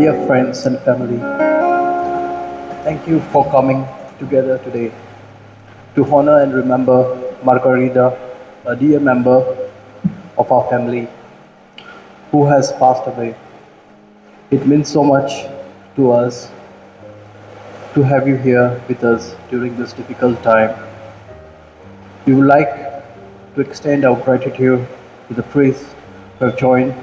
Dear friends and family, thank you for coming together today to honor and remember Margarida, a dear member of our family who has passed away. It means so much to us to have you here with us during this difficult time. We would like to extend our gratitude to the priests who have joined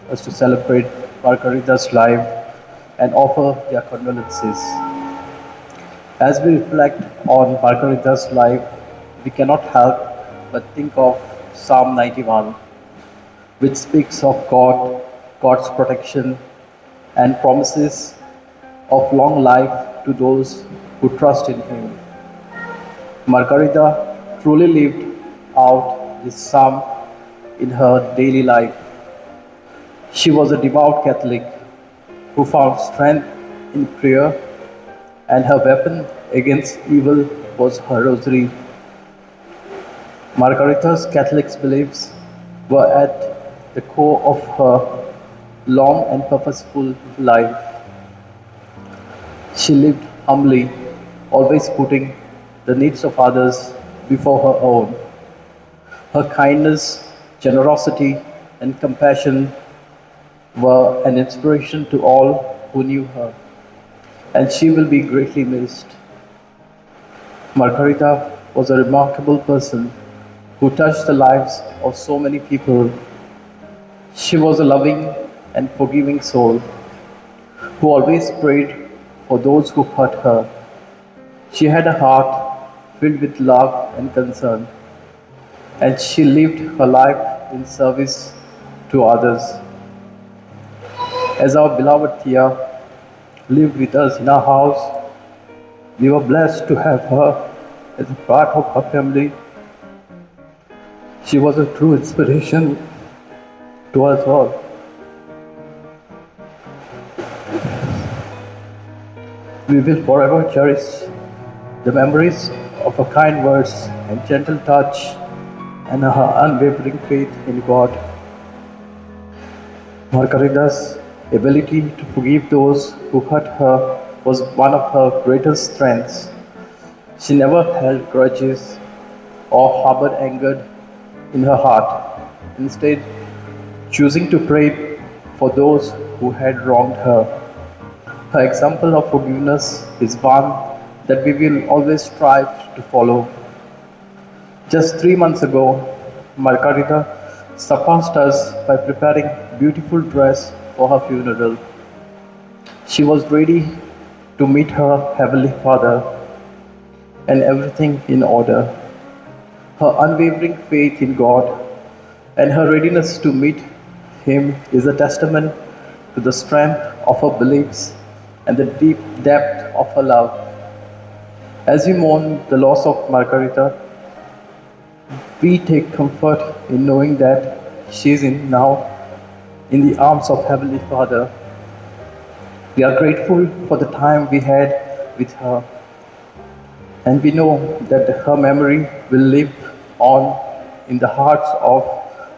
us to celebrate Margarida's life and offer their condolences. As we reflect on Margarida's life, we cannot help but think of Psalm 91, which speaks of God's protection and promises of long life to those who trust in Him. Margarida truly lived out this psalm in her daily life. She was a devout Catholic who found strength in prayer, and her weapon against evil was her rosary. Margarita's Catholic beliefs were at the core of her long and purposeful life. She lived humbly, always putting the needs of others before her own. Her kindness, generosity, and compassion were an inspiration to all who knew her, and she will be greatly missed. Margarita was a remarkable person who touched the lives of so many people. She was a loving and forgiving soul who always prayed for those who hurt her. She had a heart filled with love and concern, and she lived her life in service to others. As our beloved Thea lived with us in our house, we were blessed to have her as a part of our family. She was a true inspiration to us all. We will forever cherish the memories of her kind words and gentle touch and her unwavering faith in God. Margarida's ability to forgive those who hurt her was one of her greatest strengths. She never held grudges or harbored anger in her heart, instead choosing to pray for those who had wronged her. Her example of forgiveness is one that we will always strive to follow. Just 3 months ago, Margarida surpassed us by preparing a beautiful dress for her funeral. She was ready to meet her Heavenly Father and everything in order. Her unwavering faith in God and her readiness to meet Him is a testament to the strength of her beliefs and the deep depth of her love. As we mourn the loss of Margarita, we take comfort in knowing that she is now in the arms of Heavenly Father. We are grateful for the time we had with her, and we know that her memory will live on in the hearts of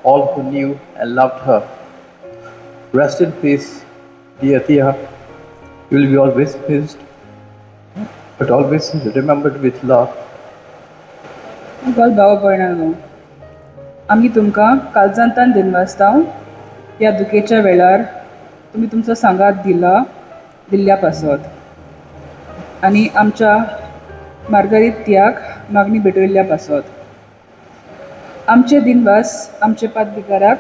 all who knew and loved her. Rest in peace, dear Thea. You will be always missed, but always remembered with love. मोगाळ भाव भयणांनो, आमी तुमकां काळजांतान दिनवासता. ह्या दुखेच्या वेळार तुमी तुमचो सांगात दिला दिल्ल्या पासत आनी आमच्या मार्गरीत त्याक मागणी भेटयल्ल्या पासत. आमचे दिनवास आमचे पातविकाराक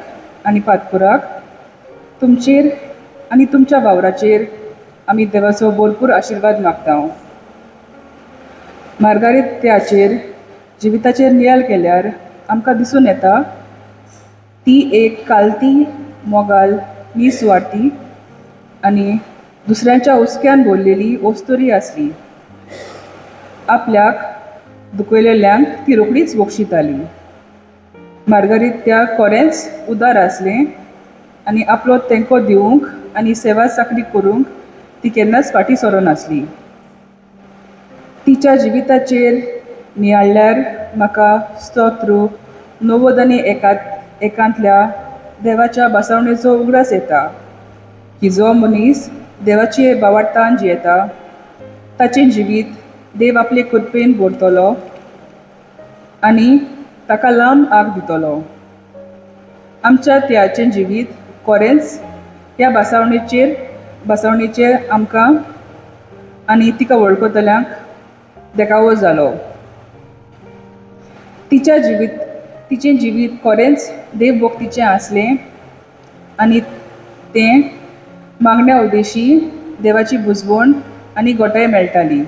आनी पातकुराक. तुमचेर आनी तुमच्या वावराचेर आमी देवाचो भरपूर आशिर्वाद मागता. मार्गारीत त्याचेर जिविताचेर नियाळ केल्यार आमकां दिसून येता, ती एक कालती, मोगाल, निस्वार्थी आनी दुसऱ्यांच्या हुस्क्यान भरलेली वस्तुरी आसली. आपल्याक दुखयलेल्यांक ती रोखडीच बक्षिताली. मार्गारीत त्या खरेंच उदार आसलें आनी आपलो तेंको दिवंक आनी सेवा चाकरी करूंक ती केन्नाच फाटीं सरोनासली. तिच्या जिविताचेर नियाळ्ळ्यार म्हाका स्तोत्र 90 आनी एकांतल्या देवाच्या बसावणेचो उगडास येता की जो मनीस देवाचे बावार्थान जियेता ताचें जिवीत देव आपले कृपेन भरतलो आनी ताका लांब आग दितलो. आमच्या त्याचें जिवीत कोरेंच ह्या भासावणेचेर आमकां आनी तिका वळखतल्यांक देखावो जालो. तिचें जिवीत खरेंच देवभक्तीचें आसलें आनी तें मागण्या उद्देशी देवाची बुजवण आनी गोटाय मेळटाली.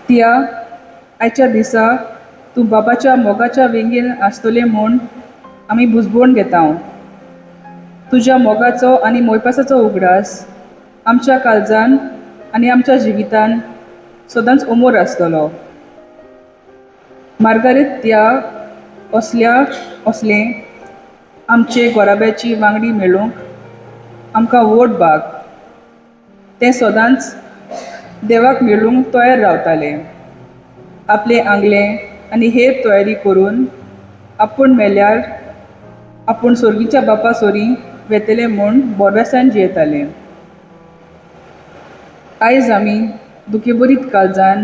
त्या आयच्या दिसा तूं बाबाच्या मोगाच्या वेंगेन आसतलें म्हूण आमी बुजवण घेता. तुज्या मोगाचो आनी मोयपासाचो उगडास आमच्या काळजान आनी आमच्या जिवितान सदांच उमोर आसतलो. मार्गारीत त्या असल्या असलें आमचे गोराब्याची वांगडी मेळूंक आमकां व्हड भाग. तें सदांच देवाक मेळूंक तयार रावतालें. आपलें आंगलें आनी हेर तयारी करून आपूण मेल्यार आपूण सोर्गीच्या बापा सोरी वेतलें म्हूण बोरवेसान जियेतालें. आयज आमी दुखेबरीत काळजान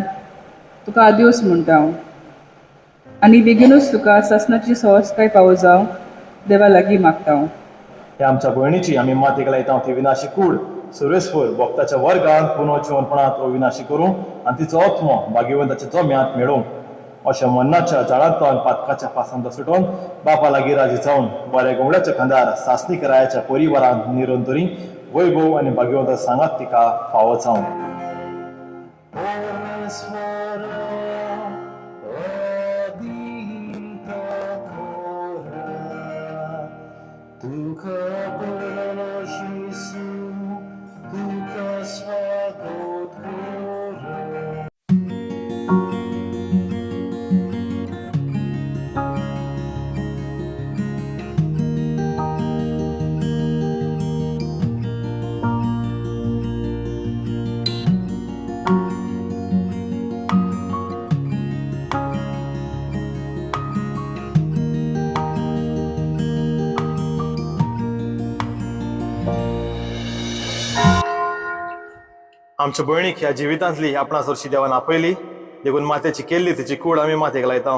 तुका आदियोस म्हणटा आनी बेगीनूच तुका सासणाची सवसकाय पावो जावंक देवा लागीं मागता. ह्या आमच्या भयणीची आमी मातयेक लायता ती विनाशी कूड सुरेसफूर भक्ताच्या वर्गांत पुनर्जिवनपणांत अविनाशी करूं आनी तिचो आत्मो भाग्यवंताच्या जम्यांत मेळोवंक अशें मन्नाच्या जाळांतल्यान पातकाच्या पासांत सुटोवन बापा लागीं राजी जावन बऱ्या गवळ्याच्या खांदार सासणीक रायाच्या परिवारांत निरंतरी वैभव आनी भाग्यवंता सांगात तिका फावो जावन. आमच्या भयणीक ह्या जिवितांतली आपणा सरशी देवान आपयली देखून मातेची केल्ली तिची कूड आमी मातेक लायता.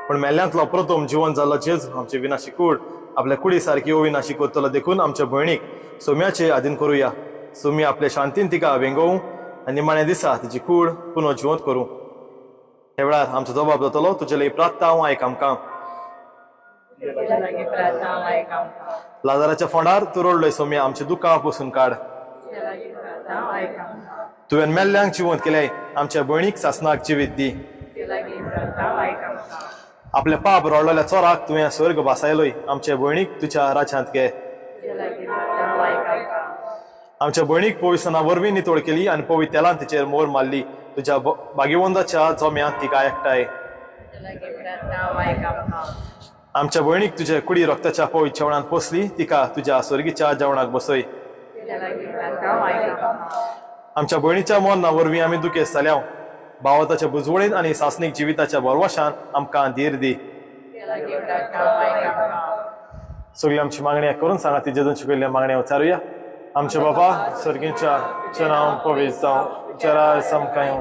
पूण मेल्ल्यांतलो प्रथम जिवन जाल्लो जेजू आमची विनाशी कूड आपल्या कुडी सारकी अविनाशी करतलो देखून आमच्या भयणीक सोम्याचे आदीन करुया. सोमी आपले शांतीन तिका वेंगोवं आनी निमाण्या दिसा तिची कूड पुनः जिवंत करूं. ह्या वेळार आमचो जबाब जातलो तुजे लय प्रार्थना आयक आमकां. लाजाराच्या फोंडार तूं रडलोय सोम्या आमची दुकां पुसून काड. तुवें मेल्ल्यांक जिवंत केलें आमच्या भयणीक सासणाक जिवीत दी. आपले पाप रडलेल्या चोराक तुवें स्वर्ग भासायलोय आमच्या भयणीक तुज्या राज्यांत घे. आमच्या भयणीक पविसना वरवीं नितळ केली आनी पवित्र तेलान तिचेर मोर मारली तुज्या भाग्यवंताच्या जम्यांत तिका एकठांय. आमच्या भयणीक तुज्या कुडी रक्ताच्या पवित्र जेवणान पोसली तिका तुज्या स्वर्गीच्या जेवणाक बसय. आमच्या भयणीच्या मरणा वरवीं आमी दुखेस्त जाल्या भावाताच्या बुजवणीन आनी सासणीक जिविताच्या भरवशान आमकां धीर दी. सगळी आमची मागण्या करून सांगा ती जेजून शिकयल्ल्या मागण्या उचारुया. आमच्या बाबा सर्गीच्या नांव पवित्र जावं, तुजें राज आमकां येवं,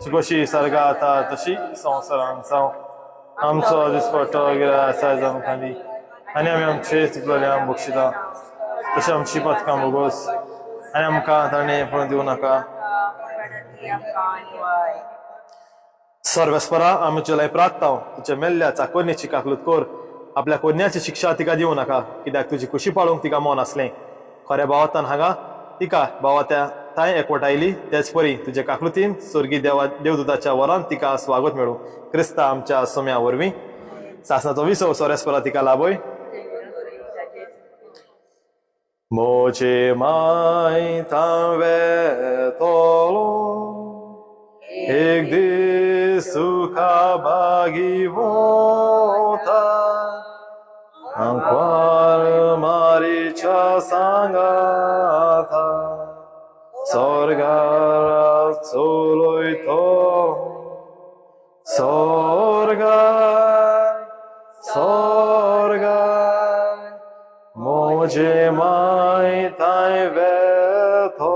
तुजी कशी सर्गा जाता तशी संवसारांत जावं. आमचो दिसपट्टो गिरास आयज आमकां दी आनी आमी आमचे चुकलेल्यांक बक्षिता तशें आमची पथकां भोगोस आनी आमकां ताणें पळोवन दिवं नाका. सर्वेस्परा आमी तुज्या प्रार्थना तुज्या मेल्ल्या चाकोरनेची काकलूत कर आपल्या कोन्याची शिक्षा तिका दिवं नाका कित्याक तुजी खुशी पाळूंक तिका मन आसलें. खऱ्या भावातान हांगा तिका भावा त्या तांय एकवटायली तेच परी तुज्या काकलुतीन स्वर्गी देवा देवदूताच्या वरान तिका स्वागत मेळूं. क्रिस्ता आमच्या सोम्या वरवीं सासणाचो विसव सोरेस्परा तिका लाभय. म्हजे मायतां वेतलो एक दीस तुका भागीवता आंकवार मारीच्या सांगाता स्वर्गार चलयतो स्वर्गार स्वर्गार म्हजे मायतां थंय वेतलो.